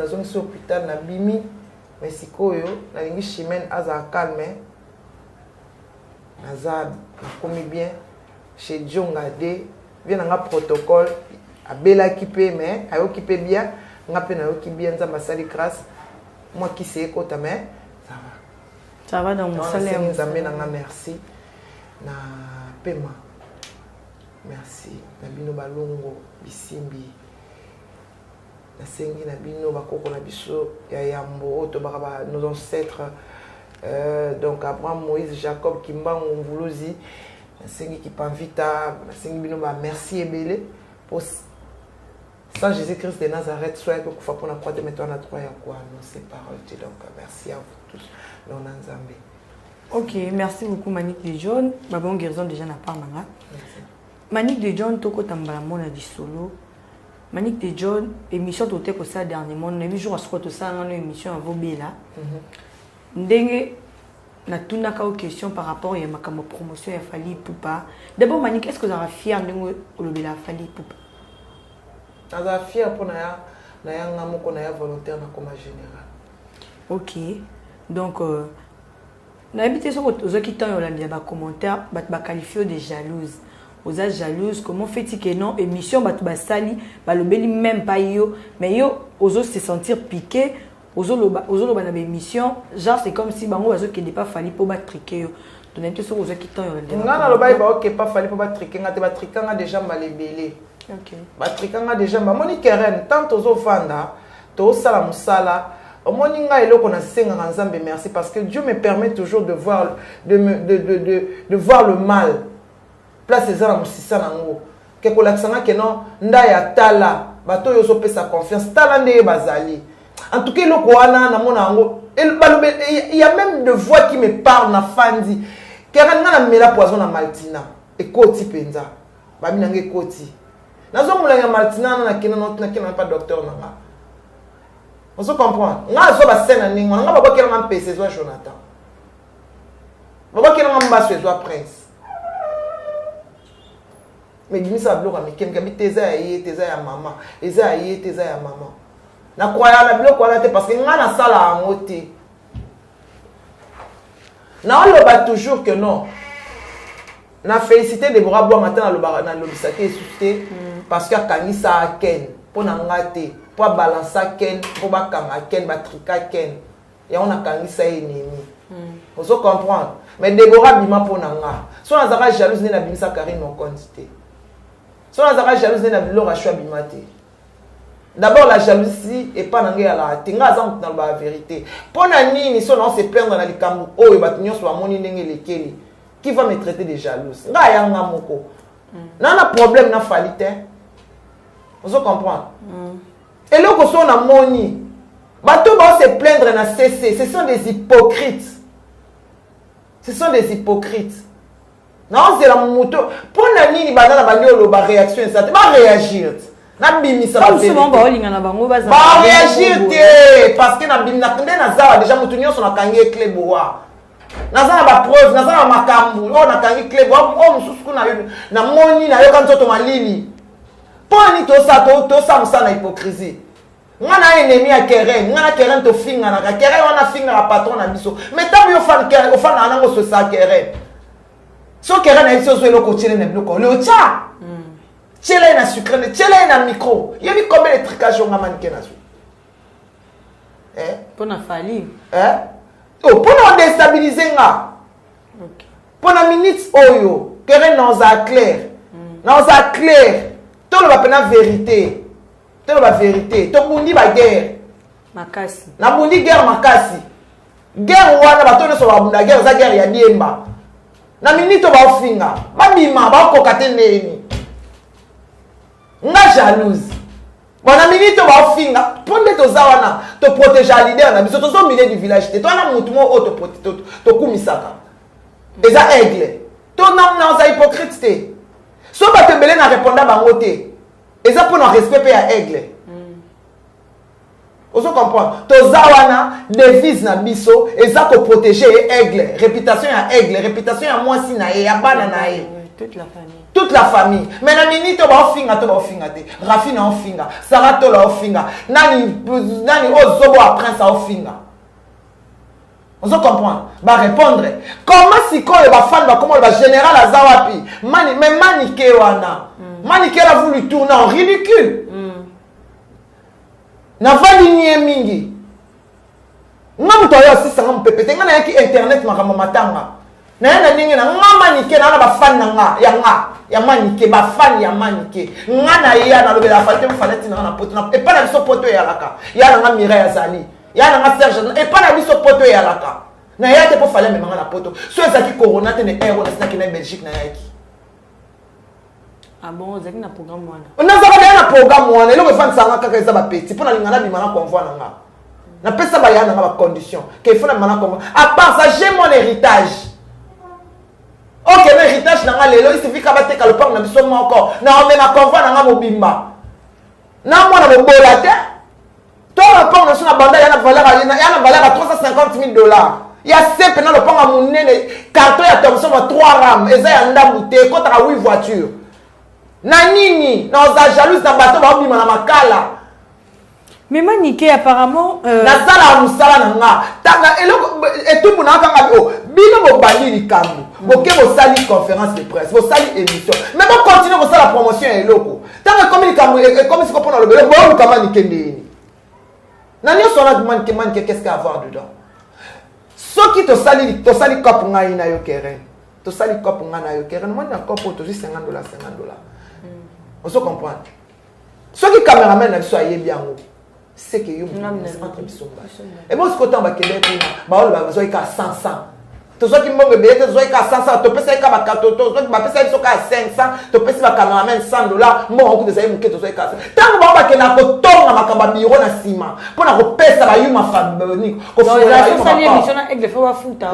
Nazongisi hôpital, nabimi, mais sikoyo nalingi Chimene azala calme. Naza, nakomi bien chez Dionga de vie na nga. Protocole abelaki mpe, mais ayoki mpe bien, nga mpe nayoki bien. Nzambe asali grâce, mwa kisi ekota, mais ça va. Ça va, donc mosala ya Nzambe na nga, merci na pema, merci na bino balongo bisimbi. Nasengi na bino bakoko na biso ya yambo oyo tobaka ba nos ancêtres, donc Abraham, Moïse, Jacob, Kimbangu, Mvuluzi, nasengi Kipamvita, nasengi bino bamerci ebele po sans Jésus-Christ de Nazareth soki kokufa mpona croix te, mais toa na droit ya koannoncer parole te. Donc merci à vous tous, donc na Nzambe. Ok, merci beaucoup, Manick de John. Babon guérison déjà na part nanga Manick de John. Tokota mbala mona lisolo. Manick de John, émission tote kosala dernièrement, nayebi jour asuka tosala ngano émission avobela ndenge natunaka o question par rapport ya makambo promotion ya Fally Ipupa. D'abord, Manick, est ce que ozalaka fier ndenge olobela Fally Ipupa? Nazala fier mpo na ya nga moko, na ya volontaire, nakoma général. Ok, donc nayebi te soki ozwaki temps ya olandela bacommentaire. Bato baqualifie de jalouse, oza jalouse. Comment fait-il que non, émission bato basali, balobeli même pas yo, mais yo ozo se sentir piqué, ozoloba, ozoloba na baémission, genre c'est comme si bango bazokende pa Fally mpo batriquer yo? To nayebi te soki ozwaki temps ya olandela. Nga nalobaki baoke pa Fally mpo batriquer nga te. Batriquer nga déjà mbala ebele. Batriquer nga déjà. Bamoni Keren, tant tozovanda, tozosala mosala, omoni ngai eloko nasengaka Nzambe merci, parce que Dieu me permet toujours de voir, de, me, de, de, de, de voir le mal place eza na mosisa nango, ke kolakisa nga ke non, nda ya tala bato oyo ozopesa confiance, tala ndenge bazali. En tout cas, eloko wana namona yango, il y a même de voix qui me parle. Na fandi Keren, nga namela poison na Maltina, ekoti mpenza, babi nanga ekoti. Nazomolanga Maltina wana, nakenda, nakenda pa docteur na nga. Ozo comprendre nga, azwa basene na ndenge wana. Nga babakelanga mpese, ezwa Jonathan, babakelanga mbaso, ezwa Prince. Mais bimisa biloko ya mike mike, te eza ya ye te, eza ya mama, eza ya ye te, eza ya mama. Nakwaya na biloko wana te, parce que nga nasala yango te. Naoloba toujours que non, na félicité Debora Bwanga ata nalobisaki esusu te, parce que akangisa Ken mpo na nga te, mpo abalansa Ken, mpo bakanga Ken, batrika Ken, yango nakangisa ye ennemi. Ozo comprendre? Mais Debora abima mpo na nga. So nazalaka jalouse nde nabimisa Karine Mokonzi te. So nazalaka jalouse nde na biloko asho abima te. D'abord, la jalousie epa na ngai eyalaka te. Ngai aza moto nalobaka vérité. Mpo na nini so nao se plaindre na likambo oyo bato nyonso bamoni ndenge elekeli, qui va me traiter de jalouse? Ngai ayanga moko na problème na Fally te. Ozo comprendre? Eloko so namoni bato bao se plaindre na cc, ce sont des hypocrites, ce sont des hypocrites. Naozela moto mpo na nini banda na bandi oloba, réaction eza te, baréagir te, nabimisa. Baolinga bango. Baréagir te, parce que nde nazawa déjà motu nyonso nakangi ye clé boa. Naza na bapreuve, naza na makambo oyo nakangi clé boa. Oyo mosusu kuna namoni, nayoka nzoto malili. Mpo nini tosala mosala na hypocrisie? Nga na ennemi ya Keren, nga na Keren tofinganaka. Keren wana afingaka patron na biso, mais ntango yo ofandaka nango, ososaka Keren. So Keren ayebi so ozwa eloko, otiele na biloko ole, otya, tiela ye na sucre, tiela ye na micro. Yebi combien de tricage onga manike nazwi? Mpo na Fally? Mpo na odéstabiliser nga. Mpo na minute oyo, Keren, naozala clair, naozala clair. Toloba mpena vérité, toloba vérité. Tobundi baguerre. Makasi. Nabundi guerre makasi. Guerre wana, bato nyonso babunda guerre, eza guerre ya diemba. Na minute oyo baofinga, babima, baokoka te. Ndeni nga jalouse? Bon, na minute oyo baofinga, mpo nde toza wana, toprotege ya leader na biso. Toza au milieu du village te. Towana motu moko oyo tokumisaka eza Aigle. To naoza hypocrite te. So bato ebele na réponda bango te, eza mpona respect mpe ya Aigle. Ozo comprendre? Toza wana, devise na biso eza koprotéger Aigle, réputation ya Aigle, réputation ya mwasi na ye, ya bana na ye. Toute la famille. Toute la famille. Mais na minute oyo baofinga to baofinga te. Rafine aofinga, Sarah Tola aofinga, nani nani oyo zobo ya prince aofinga. Ozo comprendre? Ba répondre. Comment sikoyo ba fan ba comment ba général aza wapi? Mani mais Manike wana. Manike a voulu tourner en ridicule. Navandi nie mingi. Nga moto ayo asisanga mopepe te. Nga nayaki internet makambo matanga. Naya na ndenge na nga Manike na na ba fan na nga ya nga ya Manike, ba fan ya Manike. Nga na ya nalobela Fally te, Fally atinda nga na poto. Epa na biso poto eyalaka. Ya na nga Mireille azali. Ya na nga Serge, epa na biso poto eyalaka. Na ya te po Fally amema nga na poto. So ezalaki corona te na air oyo nasinaki na Belgique nayaki. Ah bon, ozalaki na programme wana? Nazalaka deja na programme wana. Eloko efandisaka nga kaka eza bapeti mpo nalinga nabima na convoi na nga. Napesa baya na nga bacondition ke il faut nabima na convoi. À part ça, j'ai mon héritage. Ok, na héritage na nga lelo, il suffit ka bateka lopango na biso moko. Na omema convoi na nga mobimba. Na mwana bobola te. To lopango na biso na banda ya na valeur ya na valeur ya 350 000 $. Ya sepe na lopango ya monene, carton ya Thomson ba 3 ram, eza ya ndambu te, ekotaka 8 voiture. Na nini? Na oza jalouse na bato baobima na makala. Mais Manike, apparemment. Nasalaka mosala na nga. Tanga eloko etumbu na kanga o bino bobandi likambo. Boke bosali conférence de presse, bosali émission. Mais bocontinue kosala promotion ya eloko. Ntango ekomi likambo ekomi siko mpona lobelo, boluka Manike ndeni. Na nyonso wana Manike, Manike, qu'est-ce qu'il y a à voir dedans? Soki tosali coop ngai na yo Keren. Tosali coop ngai na yo Keren. Omoni na coop oyo tozwi 50 $, 50 $. Ozo comprendre? Soki cameraman na biso ayebi yango, c'est que yo entre biso mba ebo sikoyo ntango bakende kuna, baoloba bazwaki kaka 100 100, tozwaki mbongo ebele te, tozwaki kaka 100 100, topesaki kaka, bapesaki biso kaka 500, topesi bacameraman 100 $, mbongo kutu ezali moke, tozwaki kaka. Ntango bango bakendaka kotonga makambo ya biro na nsima mpona kopesa bayuma,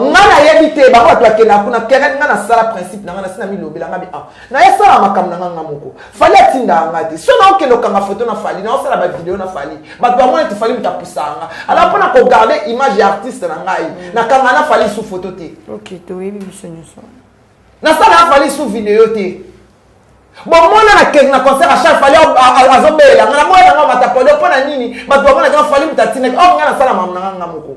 nga nayebi te. Bango bato bakendaka kuna keren, nga nasala principe na nga, nasi na milobela nga bi ah nayesala makambo na nga nga moko. Fally atindaka nga te. So naokende okanga foto na Fally, naosala bavideo na Fally, bato bamona ete Fally moto apusaka nga. Alors mpona kogarde image ya artiste na ngai, nakanga na Fally su foto te. Ok, toyebi biso nyonso. Nasala na Fally su video te. Bomona nakende na concert ya Charles, Fally azobelela nga, namoya nanga mata podium. Mpo na nini? Bato bamonaka Fally moto atindaki or nga nasala makambo na nga nga moko.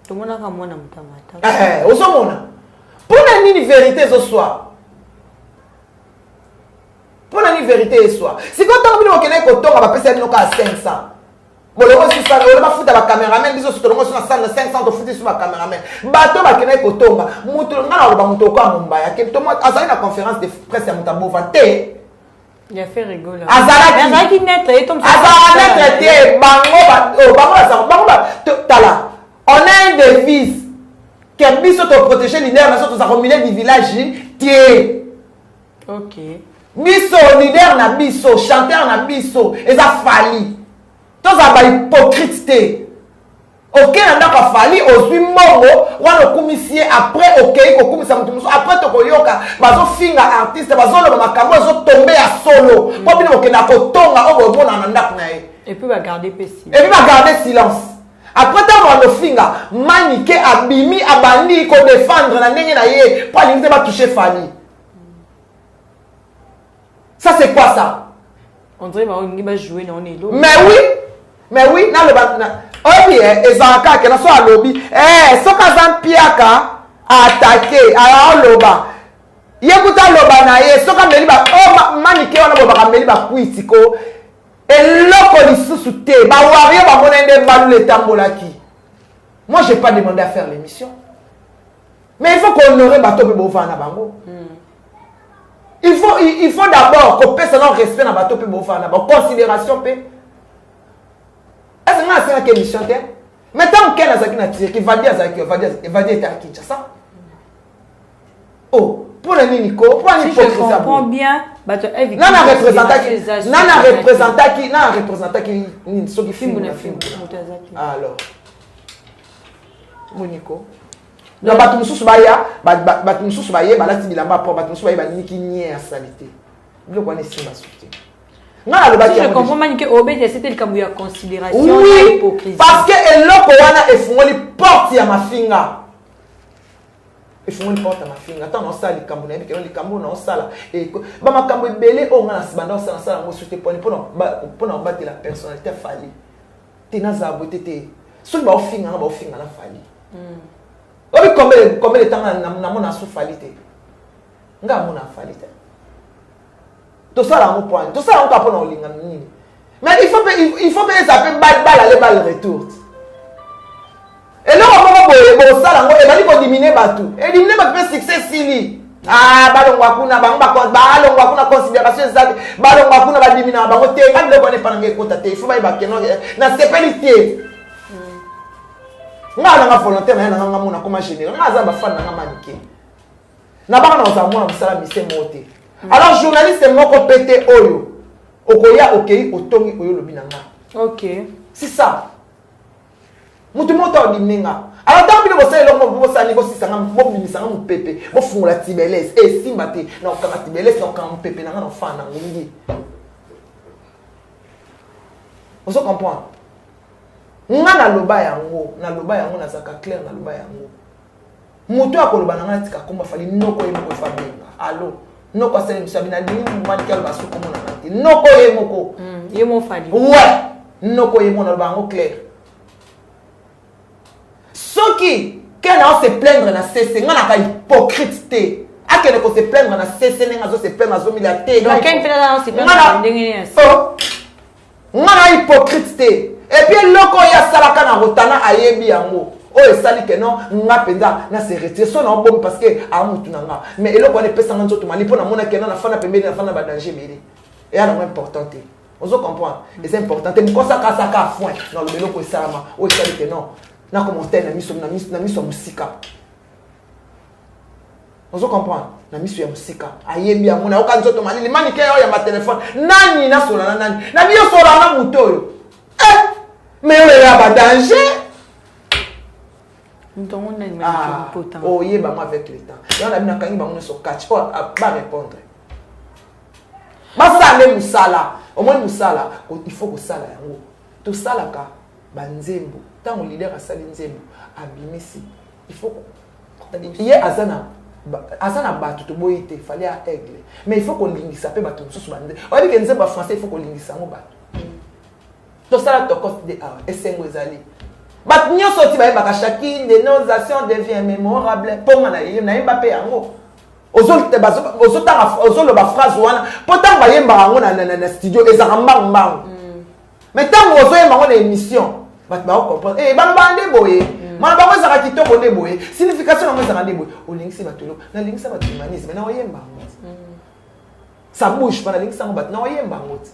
Tomonaka mwana moto amata. Ozomona mpo na nini vérité ezoswa? Mpo na nini vérité eswa? Sikoyo ntango bino bokendaki kotonga, bapesa bino kaka 500, bolongo susana oyo bafuta bacameraman. Biso tolongo so na 500, tofuti so bacameraman. Bato bakendaki kotonga, mutu nga na koloba moto okoya Mombaya azali na conférence de presse ya moto abova te. Azalaki azalaka neutre te. Bango bango bango tala, on a un devise ke biso toprotéger leader na biso, tozala au milieu du village te. Biso leader na biso, chanteur na biso eza Fally. Tozala bahypocrite te. Oke na ndako ya Fally, ozwi mbongo wana, okumisi ye, après okei kokumisa moto mosusu. Après tokoyoka bazofinga artiste, bazoloba makambo ezotombe ya solo mpo bino bokenda kotonga oyo bomonana na ndako na ye. Et puis bagarde mpe et puis bagarde silence. Après ntango bandofinga, Manike abimi, abandi kodefendre na ndenge na ye mpo alingi te batouche Fally. Ça, c'est quoi ça? On dirait baolingi bajouer na wana eloko. Mais oui, mais oui, naloba oyebi ezalaka kaka na so alobi soki aza mpiaka aatake aoloba ye kuta aloba na ye soki ameli ba oh, Manike wana bolobaka ameli bakwiti ko eloko lisusu te. Bawario bamona nde balula etambolaki. Moi, j'ai pas demandé à faire l'émission, mais il faut kohonorer bato mpe bovanda na bango. Il faut d'abord kopesa na respect na bato mpe bovanda na bango, considération mpe. Ese nga asengaki émission te, mais ntango Ken azalaki na Turquie, Vadi azalaki, Vadi était à Kinshasa. Oh, mpo na nini ko mpo na nini comprends bien bato? Nana représentaki nini soki fimbu na fimbu? Alors moniko na bato mosusu baya, bato mosusu baye balati bilamba po bato mosusu baye baniki nie ya sali te. Biloko wana esimba su te. Nga nalobaki likambo ya considération. Oui, parce que eloko wana efungoli porte ya mafinga. Efungoli porte ya mafinga. Ntango naosala likambo, nayebi keno likambo oyo naosala, bamakambo ebele oyo nga na banda osala, nasala yango susu te. Poni mpona kobatela personnalité ya Fally te. Nazala boye te te. Soki baofinga nga, baofinga na Fally. Obi combien de temps namona su Fally te? Nga amona Fally te. Tosala yango poani, tosala yango kaka mpona kolinga nini. Mais il faut mpe eza mpe balle aller, balle retour. Eloko moko boye bosala yango, ebandi kodiminuer bato, ediminuer bato mpe succès esili. Ah, balongwa kuna, bango balongwa kuna, considération eza te. Balongwa kuna, badiminaka bango te. Nga biloko wana epa nanga ekota te. Il faut bayeba keno nasepeli te. Nga nanga volontaire na ye nanga, nga mona koma général. Nga aza bafan nanga manike na banga na kozala mwana mosala mise moko te. Alors journaliste moko mpe te oyo okoya, okei, otongi oyo olobi na nga. C'est ça, motu moko ta odimine nga. Alors ntango bino bosala eloko moko, bosala nini, bosisanga, bobimisanga mopepe, bofungola tibeles, esimba te. Na kokanga tibeles, na kokanga mopepe na nga, na ofana na ngungi. Ozo comprendre nga? Naloba yango, naloba yango, nazalaka clair, naloba yango. Moto akoloba na ngai natika komba Fally, noko ye moko efa benga alo, noko asali miso abi nalingi maniki aloba so komona nga te. Noko ye moko. Ye mo Fally. Ouais, noko ye moko, naloba yango clair. Soki ke na se plaindre na cc, nga naka hypocrite te. Akende ko se plaindre na cc ndenge azo se plaindre, azomila te. Donc ken mpe naza se plaindre ndenge nini? Oh, nga na hypocrite te. Et puis eloko oyo asalaka na Rotana, ayebi yango. Oyo esali ke non, nga mpenza na se retire so na obomi parce que amutu na nga. Mais eloko wana epesanga nzoto mali mpo namona ke non, nafanda pembeni, nafanda badanger ebele. Eya nango important te. Ozo comprendre? Eza important te. Mokosakasaka foin naloba eloko esalama oyo esali ke non, nakoma otele na miso, na miso ya mosika. Ozo comprendre? Na miso ya mosika, ayebi yango. Nayoka nzoto malili. Manike oyo yamba telefone nani, nasola na nani, na biyo sola na moto oyo. Eh, mais oyo ya badanger. Ntongo nani? Ah, oyeba yango avec le temps. Yango na bino akangi bango nyonso catch oyo barépondre, basala nde mosala. Omoni mosala, il faut kosala yango. Tosalaka banzembo, ntango leader asali nzembo, abimisi, il faut ye aza na bato. Toboyi te, Fally ya aigle, mais il faut kolingisa mpe bato mosusu. Bande oyebi ke nzembo ya français, il faut kolingisa yango bato. Tosala tokos de awa, esengo ezali. Bato nyonso ti bayebaka chacune de nos actions devient mémorable. Mpo nga nayemba mpe yango, ozotanga, ozoloba phrase wana, mpo ntango bayembaka yango na studio, ezalaka mbangu mbangu. Mais ntango ozoyemba yango na émission, bato bakocomprendre. Eh, balobaka nde boye, maloba yango ezalaka kitoko nde boye, signification yango ezalaka nde boye. Olingisi bato eloko. Nalingisa bato humanisme na oyemba yango ti ça bouge pas. Nalingisa yango bato na oyemba yango ti.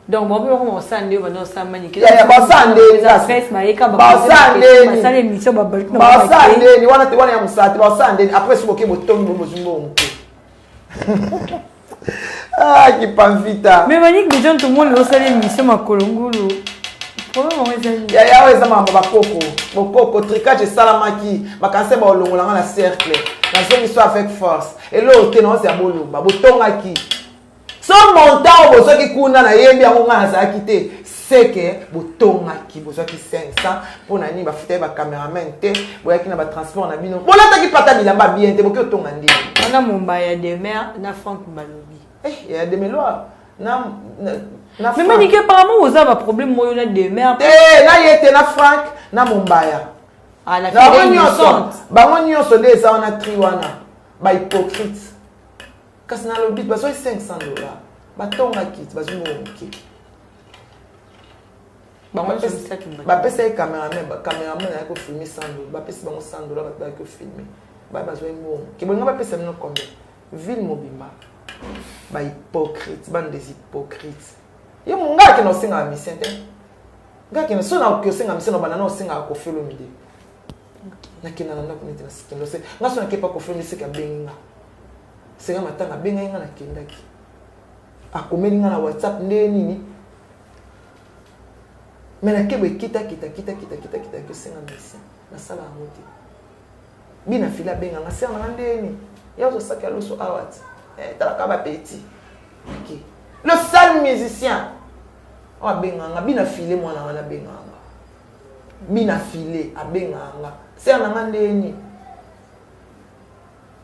Donc bango mpe bakoma kosala nde banda kosala manike. Basala ndeni? Bayeka. Basala ndeni? Basala émission. Basala ndeni wana te, wana ya mosala te. Basala ndeni? Après soki boke, botongi, bo bozwi mbongo moke. Ah, kipamvita. Mais Manique de John, tomoni osala émission makolo ngulu. Problème yango eza nini? Yaya, oyo eza makambo bakoko, bokoko. Tricage esalamaki, bakanisa baolongolanga na cercle. Nazongi so avec force. Eloko te, naozi ya boloba botongaki so montant oyo bozwaki kuna, nayebi yango. Ngai nazalaki te seke botongaki, bozwaki 500 mpo na nini? Bafutaki bacameraman te, boyaki na batransport na bino, bolataki pata bilamba bien te, boki otonga ndini. Wana momba ya Demer na Frank balobi. Eh, ya Demeloir na Mais Manike, apparemment oza baproblème moyo na Demer. Te, na ye te, na Frank na Mombaya. Ah, la bango fille nyonso innocente. Bango nyonso nde eza wana, tri wana, bahypocrite. Kasi nalobi, bazwaki 500 $, batongaki, bazwi mbongo moke. Bango nyonso misato. Bapesa ye cameraman, cameraman ayaki kofilmer 100 $, bapesi bango 100 $, bato bayaki kofilmer, baya bazwaki mbongo moke. Bolinga bapesa bino combien? Ville mobimba bahypocrite, bande des hypocrites. Ye mo ngai akende osengaka mission te. Ngai akende so nakoki osenga mission na banda na osengaka Koffi Olomide. Nakenda na ndako neti nasikende ose nga so nakepa Koffi Olomide, seke abengi nga senga matanga, abengai nga, nakendaki, akomeli nga na WhatsApp nde nini. Me nakebo ekita kita kita kita kita kita kosenga mission, nasala yango te. Bina fili abenganga ser nanga ndeni ya ozosaka loso awa ti. Eh, talaka bapeti. Ok, le seul musicien oyo abenganga bina file, mwana wana abenganga. Bina file abengaka nga sere na nga ndeni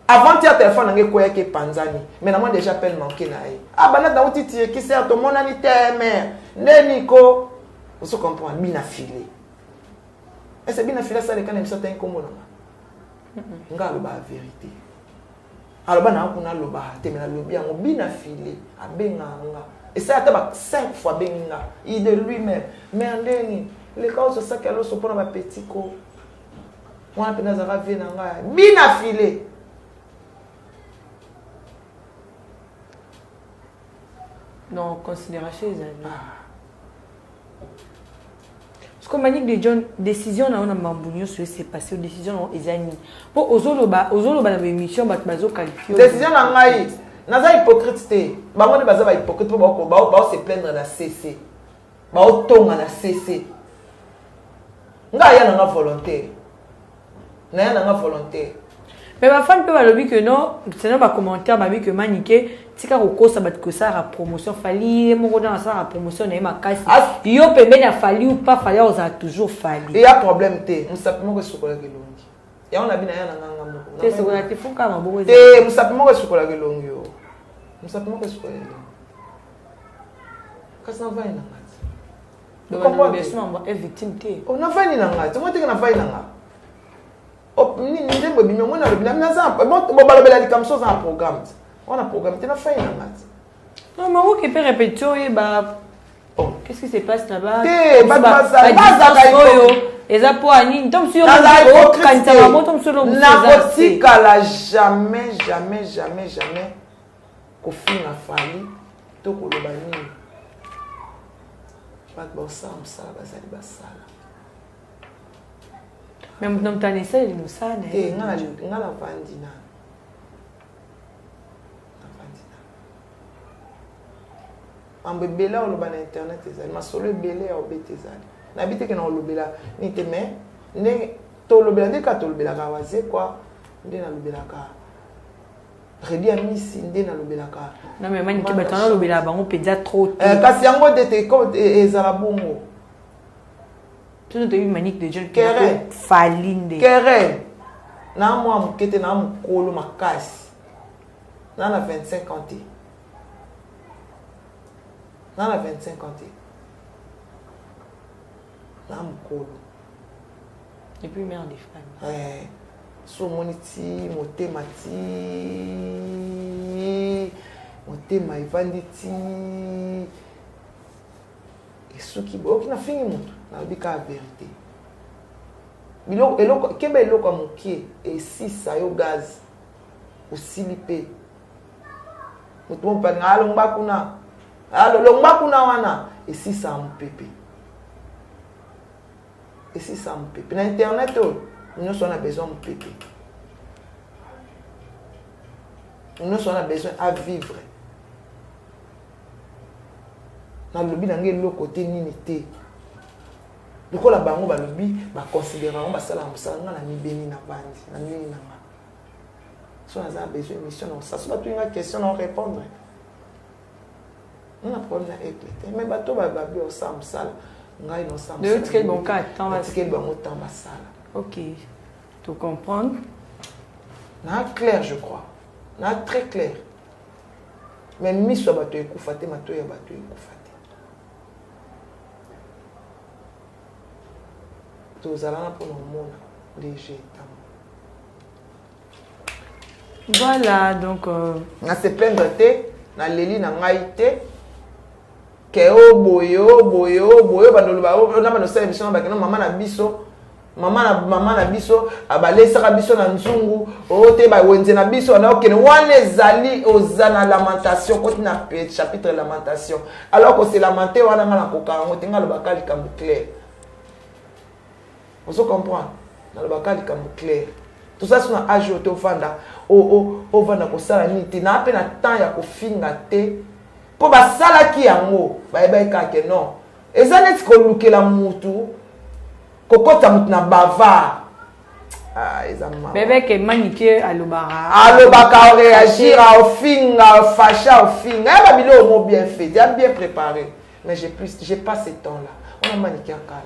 avant-hier telefone na nga ekweyaki epanzani, mais na moi déjà appel manqué na ye. Ah, banda nauti Turquie, sere, tomonani te, mare ndeni ko ozo comprendre. Bina file ese bina file asaleka na biso atangi nkombo na nga. Nga alobaka vérité, aloba na kuna, alobaka te, me nalobi yango. Bina file abengaka nga, esala ata ba 5 fois abengi nga, il de lui-même: mare ndeni, leka ozosaki ya loso mpona bapeti ko wana mpenza azalaka vie na ngai. Bina file. Non, considération ezali parce que Manique de John, décision na yo na mambo nyonso ese passé, décision na yo eza nini? Mpo ozoloba, ozoloba na baémission, bato bazoqualifie. Décision na ngai, naza hypocrite te. Bango nde baza bahypocrite mpo bao se plaindre na cc, baotonga na cc. Ngai aya nanga volontaire, naya nanga volontaire. Mais bafani mpe balobi ke non, sena bacommentaire babi ke Manike, tika kokosa bato, kosalaka promotion Fali, ye moko ntango asalaka promotion na ye makasi, yo pembeni ya Fali ou pas Fali, ozala toujours Fali. Eya problème te. Mosapi moko esukolaka elongi, yango na bino aya na nganga moko. Te, sekola te, fuka maboko. Te, mosapi moko esukolaka elongi yo, mosapi moko esukolaka elongi, kasi navandi na nga te. Victime te. Navandi na nga te, mo teke navandi na nga nini, nzembo ebimi, omoni alobi naza balobela likambo so oza na programme te, wana programme te, nafai na nga te. Non, mais okoki mpe répétition, oyeba qu'est-ce qui se passe là-bas. Te, bato bazalaka oyo eza mpo ya nini to mosusu okanisa bango to mosusu. Nakotikala jamais, jamais, jamais, jamais kofinga Fali to koloba nini. Bato baosala mosala, bazali basala. Mais moto na moto ana esaleli mosala na ye. Nga navandi na navandi na mambo ebele oloba na internet, ezali masolo ebele ya obeta, ezali nayebi teke na olobela nini te, mais ndenge tolobela nde kaka tolobelaka Wazekwa, nde nalobelaka Redi ya misi, nde nalobelaka. Non, mais Manike, bato wana olobelaka bango mpenza trop te. Kasi yango nde te ezala bongo. Tono toyebi Manique de John. Kere. Fali nde. Kere na mwa moke te, na mokolo makasi, na 25 ans te, na 25 ans te, na mokolo. Et puis mère de famille. Eh, so omoni ti motema, ti motema evandi, ti esuki boye, oki nafingi motu, nalobi kaka vérité. Biloko eloko keba, eloko ya mokie esisa yo gaz, osili mpe moto mopalinga alongba kuna, alongba kuna, wana esisa mopepe, esisa mopepe. Na internet oyo nyonso wana besoin mopepe, nyonso wana besoin à vivre. Nalobi na ngai eloko te, nini te, lokola bango balobi baconsidere bango basalaka mosala. Nga na mibeni na bandi na ndenge na nga, so naza na besoin émission na osala, so batuni nga question na répondre, nga na problème na aigle te. Mais bato babi osala mosala, ngai naosala. Natikeli bango temps basala. Ok, to comprendre. Na clair, je crois na très clair, mais miso ya bato ekufa te, matoi ya bato ekufa te. Tozala na mpona omona léger ntango. Voilà, donc na se plaindre te, naleli na ngai te ke o boye, o boye, o boye. Bandoloba na bando osala émission na bakeno mama na biso, mama na mama na biso balesaka biso na nzungu o te, bawenze na biso wana okende wana, ezali oza na lamentation, koti na chapitre lamentation. Alors kose lamenter wana, nga nakoka yango te. Nga alobaka likambo clair, ozo comprendre? Nalobaka likambo clair. Toza so na age oyo tovanda, ovanda kosala nini te, naa mpe na temps ya kofinga te, mpo basalaki yango, bayebaki kaka ke non, eza neti kolukela mutu, kokɔta mutu na bavard. Ah, eza mawa. Bebeke Manike alobaka. Alobaka, oréagir, ofinga, ofacha, ofinga ya babiloko mo bien fait, ya bien préparé, mais j'ai plus, j'ai pas ce temps là. Wana Manike akala.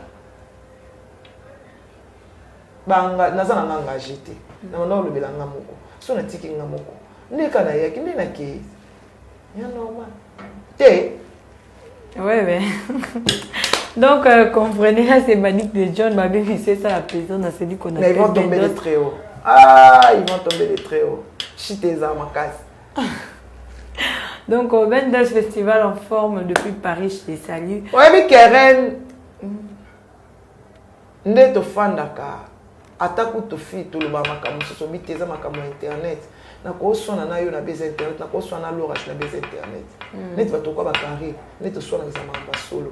Naza na nga engagé te. Na banda olobela nga moko. So natiki nga moko. Nde ka nayaki nde nakei. Ya normal. Te. Ouais. Donc, comprenez, là, c'est Manick de John, ma bébé, c'est ça la plaisir dans celui qu'on appelle. Mais ils vont tomber de très haut. Ah, ils vont tomber de très haut. Chite eza makasi. Donc, au Bendas Festival en forme depuis Paris, je te salue. Oyebi Keren, nde tofandaka ata kutu fi toloba makambo mosusu obi te eza makambo ya internet, nakoswana na yo na beza internet, nakoswana na loras na beza internet. Neti bato kwa bakari nde toswanaka, eza makambo ya solo.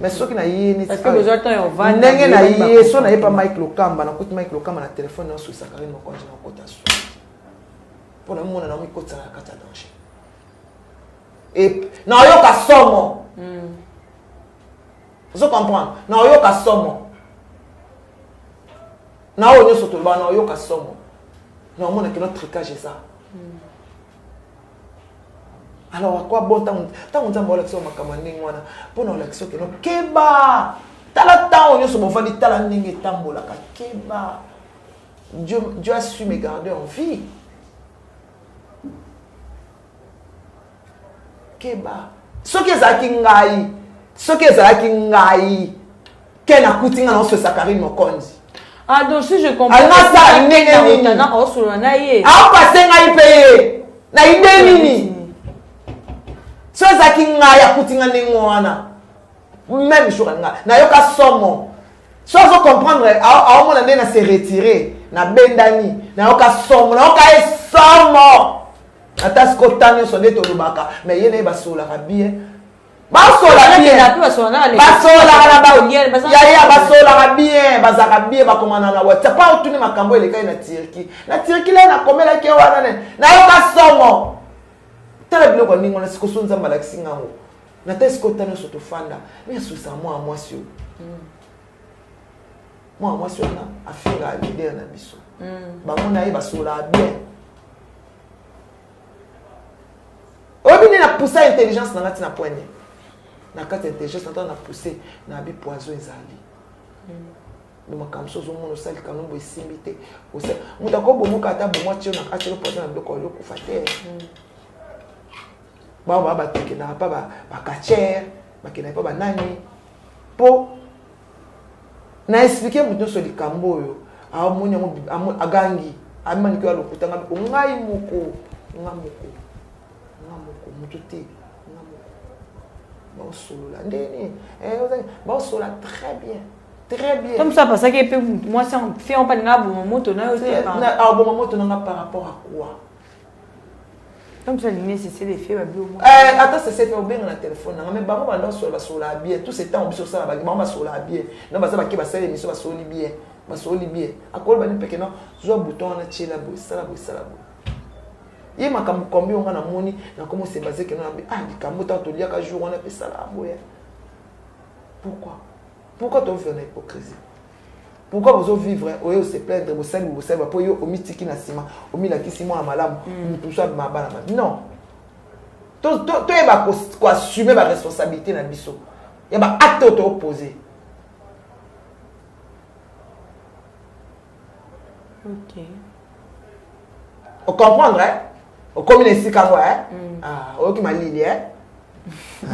Mais soki na ye neti Parce que besoin temps ya ovanda, ndenge na boyeba ye so na ye pa Mike Lokamba, nakuti Mike Lokamba na telefone, naosolisa Karine Mokonzi, nakota so mpo na mona namikotisa na kati ya danger e naoyoka somo. Ozo comprendre? Naoyoka somo na oyo nyonso toloba, naoyoka somo, naomona kino tricage eza. Alors akwa bon ntango Nzambe olakisa yo makambo ya ndenge wana mpona olakisa yo keno keba, tala ntango nyonso bovandi, tala ndenge etambolaka, keba. Dieu a su me garder en vie. Keba, soki ezalaki ngai, soki ezalaki ngai ke nakuti nga naososa Karine Mokonzi. Ah, donc si je comprends. Alinga asala ndenge nini? Na osolola na ye. Aopase ngai mpe ye na ide nini? So ezalaki ngai, akuti nga ndenge wana, même jour alinga nayoka somo. So azo comprendre, aomona nde na se retire, nabendani, nayoka somo, nayoka ye somo. Ata siko ta nyonso nde tolobaka, mais ye na ye basololaka bien, basola bien, basololaka na yaya, basololaka bien, bazalaka bien, bakomana na WhatsApp. Pa otuni makambo elekaki na Turquie, na Turquie le nakomelaki ye wana ne nayoka somo. Tala biloko ya ndenge wana. Siko so Nzambe alakisi ngango na ta esika ota nyonso tofanda, mi asusa mwana mwasi oyo, mwana mwasi wana afinga leader na biso. Bango na ye basololaka bien. Oyebi nde na pousse intelligence na nga ntina poigne na kati ya intelligence na ntango na pousse na bi poison ezali bo makambo mosusu ozomona osali kanombo esimbi te. Moto akobomoka ata bomo atio na atielo poison na biloko, oyokufa te. Bao baa bato bakendaka mpa bacatcheurs, bakendaka mpa banani mpo na expliquer moto nyonso likambo oyo amoni yango, agangi amaniki oyo alokutanga ngai moko, nga moko, nga moko moto te, nga moko. Baosolola ndeni, baosolola très bien, très bien. Comme ça, parce que mpe mwasi fi mpa alinga aboma moto na yo te. Aboma moto nanga par rapport à quoi? Comme ça alingi cessez le feu babi. Ata cessez fe obenga na telefone nanga, mais bango banda osola, basola bien. Tout ce temps biso osala, bango basola bien. No baza bake basala émission, basoli bien, basoli bien. Akoloba ni peke no zwa bouton wana, tiela boye, sala boye, sala boye. Ye makambo kombi onga namoni nakomi osebase keno na ah likambo ntango toliaka jour wana mpe sala boye. Pourquoi, pourquoi tovivre na hypocrisie? Pourquoi bozovivre oyo se plaindre, bosali bosali mpo yo omitiki na nsima, omilakisi mwana malamu, motu mosu abima bana mabe? Non, toyeba koassume baresponsabilité na biso ya baacte oyo toopose. Ocomprendre, eh? Okomi na esika yango, eh? Ah, oyoki malili, eh?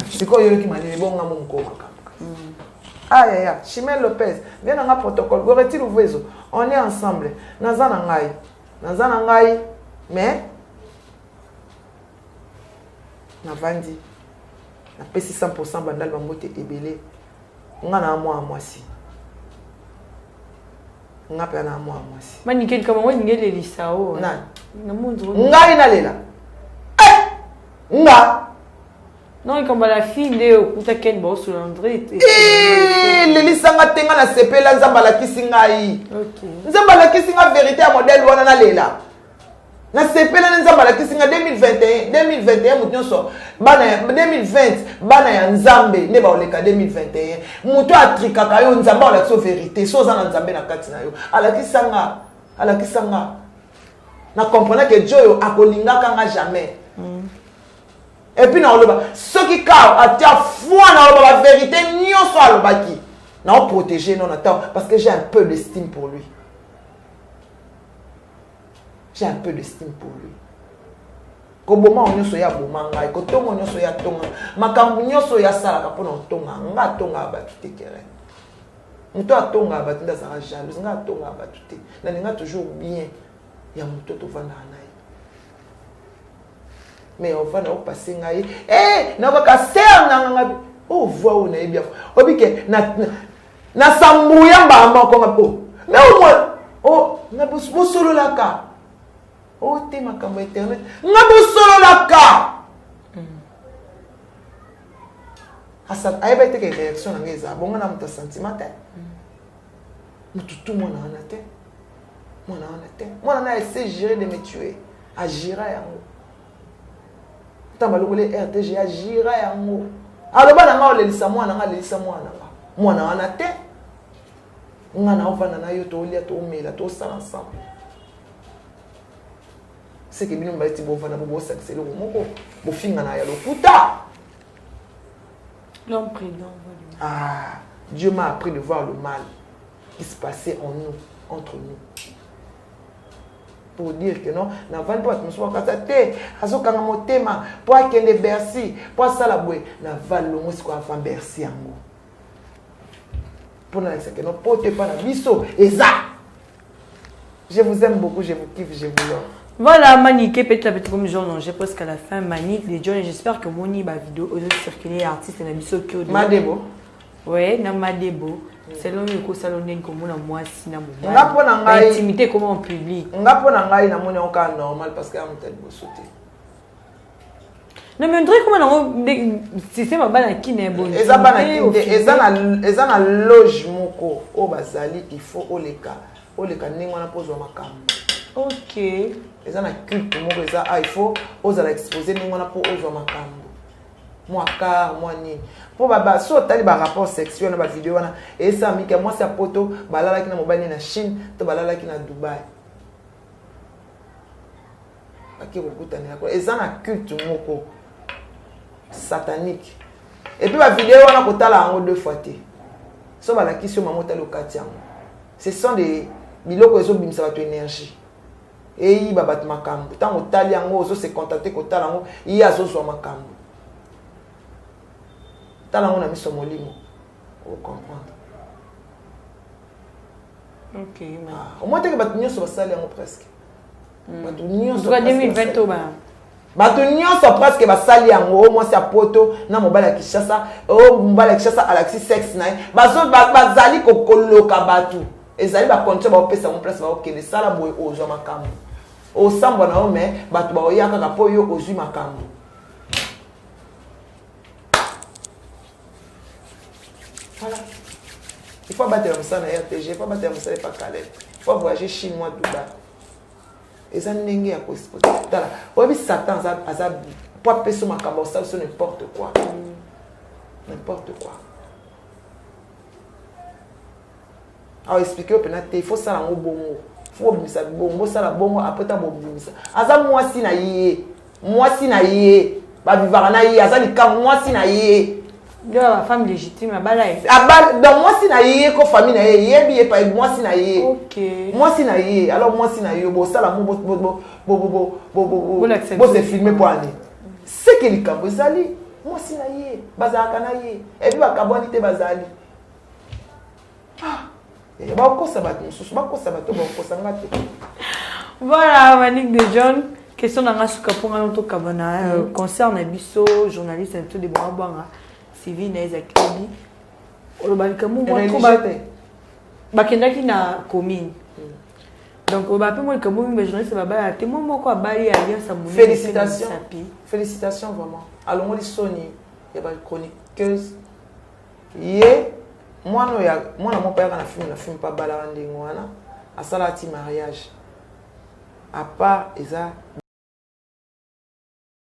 Sikoyo oyoki malili bonga mo mokolo makambo. Ah yaya Chimène Lopez, viens na nga protocole Goreti Luvezo, on est ensemble. Naza na ngai, naza na ngai, mais navandi, napesi 100. Bandali bambote ebele. Nga na mwana mwasi, nga mpe na mwana mwasi. Manike, likambo yango elingi elelisa o. Nani? Ngai nalela? Eh! Nga Non, likambo ya la fille nde okuta ken baosola André. Lelisanga te, nga nasepela. Nzambe alakisi ngai, Nzambe alakisi nga vérité ya modèle wana. Nalela, nasepela nde Nzambe alakisi nga 2021, 2021 moto nyonso bana ya 2020, bana ya Nzambe nde baoleka 2021. Moto atrikaka yo, Nzambe alakisi yo vérité. So oza na Nzambe na kati na yo, alakisa nga, alakisa nga na comprendre ke jo oyo akolingaka nga jamais. Et puis naoloba soki ka atia foi, naoloba bavérité nyonso alobaki, naoprotéger non na temps, parce que j'ai un peu d'estime pour lui. J'ai un peu d'estime pour lui. Koboma oyo nyonso ye aboma ngai, kotonga oyo nyonso ye atonga, makambo nyonso oyo asalaka mpona kotonga nga, atongaka bato te. Kere moto atongaka bato nde azalaka jalouse. Nga atongaka bato te, nalinga toujours bien ya moto tovandaka na ye. Mais ovanda opase ngai e nakaka ser nanga nga o voi oyo nayebi yango oyebi ke nasambuya mbala moko nga o mais au moins o nga bosololaka o te makambo ya internet, nga bosololaka. Ayeba ete ke réaction na ngai ezala bongo na moto ya sentiment te, motu tu mwana wana te, mwana wana te, mwana na ese géré de me tuer, agira yango. Ntango balongoli RTG, agira yango, aloba na nga olelisa mwana nga, alelisa mwana nga, mwana wana te. Nga na ovanda na yo, tolia, tomela, tosala ensemble. Seke bino mibale ti bovanda bo bosakisa eloko moko, bofingana ya lokuta. L'homme prudent voit le mal. Ah, Dieu m'a appris de voir le mal qui se passait en nous, entre nous, pour dire que non, navandi mpo bato mosusu bakasa te, azokanga motema mpo akende Bercy mpo asala boye. Navali longo sikoyo avant Bercy yango mpo nalakisa ke non, po te epa na biso eza. Je vous aime beaucoup, je vous kiffe, je vous love. Voilà, Manique, petit à petit, comme genre, j'ai presque à la fin. Manique, les John, j'espère que moni ba vidéo ozo circuler artiste na biso kyo. Madebo. Ouais, na Madebo. Selon yo ekosala ndenge komona mwasi na mobali. Nga mpo na ngai intimité comment en public. Nga mpo na ngai namoni yango kaka normal parce que ya moto ya liboso te. Non, mais on dirait comment nango système ya bana kina ebongi. Eza bana kini te, eza na loge moko oyo bazali. Il faut oleka ndenge wana mpo ozwa makambo. Eza na culte moko eza il faut ozala exposé ndenge wana mpo ozwa makambo, mwa car mwa nini, mpo so otali barapport sexuel na bavideo wana, esala miki ya mwasi ya poto balalaki na mobali na Chine to balalaki na Dubai, bake kokutanela kuna. Eza na culte moko satanique. Et puis bavideo wana, kotala yango deux fois te. So balakisi yo, mama, otali, okati yango. Ce sont des biloko ezobimisa bato énergie, eyiba bato makambo. Ntango otali yango, ozose contacte kotala yango, ye azozwa makambo. Tala yango na miso ya molimo, ocomprendre. Omoi teke bato nyonso basali yango, presque bato nyonso. 2020 ba Bato nyonso presque basali yango. O mwasi ya poto na mobali ya Kinshasa, o mobali ya Kinshasa alakisi sexe na ye, bazali koloka bato. Ezali bacondition baopesa yango, place baokende, sala boye, ozwa makambo, osambwa na yo. Mais bato baoya kaka mpo yo ozwi makambo. Voilà, il faut abatela mosala na RTG, il faut abatela mosala epa Caleb, il faut voyager Chine, moi Dubai. Eza ndenge ya koexpose. Tala, oyebi Satan aza po apesa makambo, osala biso n'importe quoi, n'importe quoi. Awa explique yo mpena te, il faut sala yango bongo, faut bobimisa bongo, bosala bongo. Après ntango bobimisa, aza mwasi na ye, mwasi na ye bavivaka na ye, aza likambo, mwasi na ye. Nde bafemme légitime abala ye. Donc mwasi na ye ko famille na ye yebi ye pa mwasi na ye. Mwasi na ye, alors mwasi na ye bosala mo bose filme mpo ani seke likambo ezali mwasi na ye, bazalaka na ye et puis bakabwani te, bazali. Bakokosa bato mosusu, bakosa bato, bakokosa nga te. Voilà, Manique de John, question na nga suka mpo nga tokaba na concert na biso journaliste na biso Debora Bwanga civil na ezalaki lobi. Oloba likambo bakendaki na commune, donc oloba mpe mo likambo mingi. Bajournaliste babala te, mo moko abali alliance ya monene. Félicitations, félicitations vraiment. Alongoli soni ya bachroniqueuse. Ye mwana oyo, mwana moko ayaka na film, na film mpe abalaka ndenge wana, asalaka ti mariage à part eza.